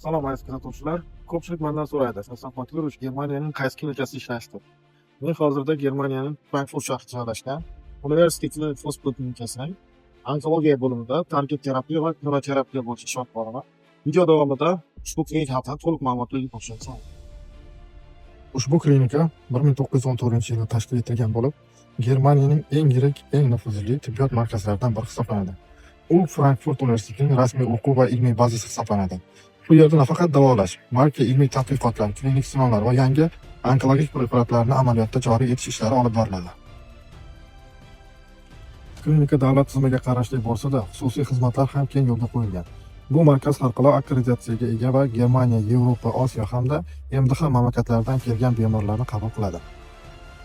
Salom, aziz kuzatuvchilar. Ko'pchilik mendan so'raydi, Hasan Qotirovich Germaniyaning qaysi klinikasida ishlaysiz deb. Men hozirda Germaniyaning Frankfurt shahrida joylashgan University Clinic Hospital klinikasining onkologiya bo'limida target terapiya va kimyoterapiya bo'yicha ish olib boraman. Video davomida ushbu klinika haqida to'liq ma'lumotga ega bo'lishingiz. Ushbu klinika 1914-yilda tashkil etilgan bo'lib, Germaniyaning eng yirik, eng nufuzli tibbiyot markazlaridan biri hisoblanadi. U Frankfurt universitetining rasmiy o'quv va ilmiy bazasi hisoblanadi. Bu yerda nafaqat davolash, balki ilmiy tadqiqotlar, klinik sinovlar va yangi onkologik preparatlarni amaliyotda joriy etish ishlari olib boriladi. Klinika davlat tizimiga qarashli bo'lsa-da, xususiy xizmatlar ham keng yo'lga qo'yilgan. Bu markaz xalqaro akkreditatsiyaga ega va Germaniya, Yevropa, Osiyo hamda MDH mamlakatlaridan kelgan bemorlarni qabul qiladi.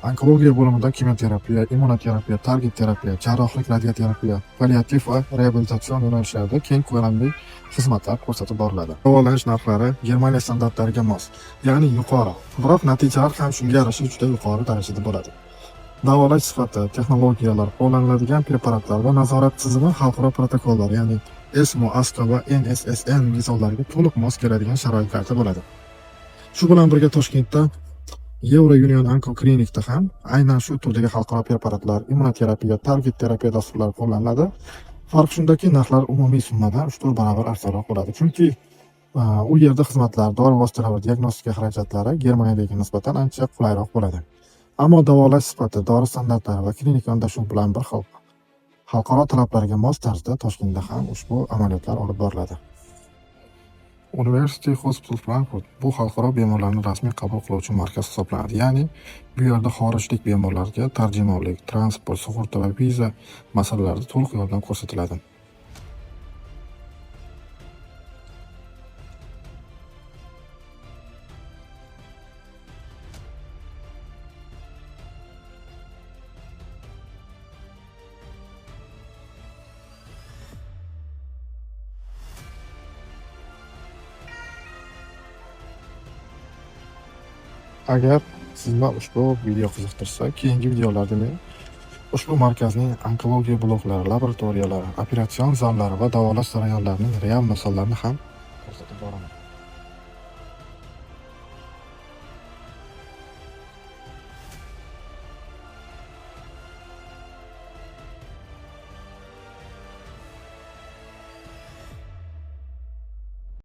Onkologiya bo'limida kimyoterapiya, immunoterapiya, target terapiya, jarrohlik radioterapiya, palliativ va reabilitatsion yo'nalishlarda keng ko'lamli xizmatlar ko'rsatib boriladi. Davolanish narxlari Germaniya standartlariga mos, ya'ni yuqori, biroq natijalar ham shunga yarasha juda yuqori darajada bo'ladi. Davolash sifati, texnologiyalar, qo'llaniladigan preparatlar va nazorat tizimi xalqaro protokollar, ya'ni ESMO, ASCO va NSSN mezonlariga to'liq mos keladigan sharoitlarda bo'ladi. Shu bilan birga Toshkentda Euro Union Onco Clinicda ham aynan shu turdagi xalqaro preparatlar, immunoterapiya, target terapiya dasturlari qo'llaniladi. Farq shundaki, narxlar umumiy summadan 3-4 barobar arzonroq bo'ladi. Chunki u yerda xizmatlar, dori vositalari va diagnostika xarajatlari Germaniyadagiga nisbatan ancha qulayroq bo'ladi. Ammo davolash sifati, dori standartlari va klinik yondashuv bilan bir xil xalqaro talablarga mos tarzda Toshkentda ham ushbu amaliyotlar olib boriladi. University Hospital Frankfurt bu xalqaro bemorlarni rasmiy qabul qiluvchi markaz hisoblanadi. Ya'ni bu yerda xorijlik bemorlarga tarjimonlik, transport, sug'urta va viza masalalarida to'liq yordam ko'rsatiladi. Agar sizni ushbu video qiziqtirsa, keyingi videolarda men ushbu markazning onkologiya bloklari, laboratoriyalari, operatsion zallari va davolash jarayonlarining real misollarini ham ko'rsatib boraman.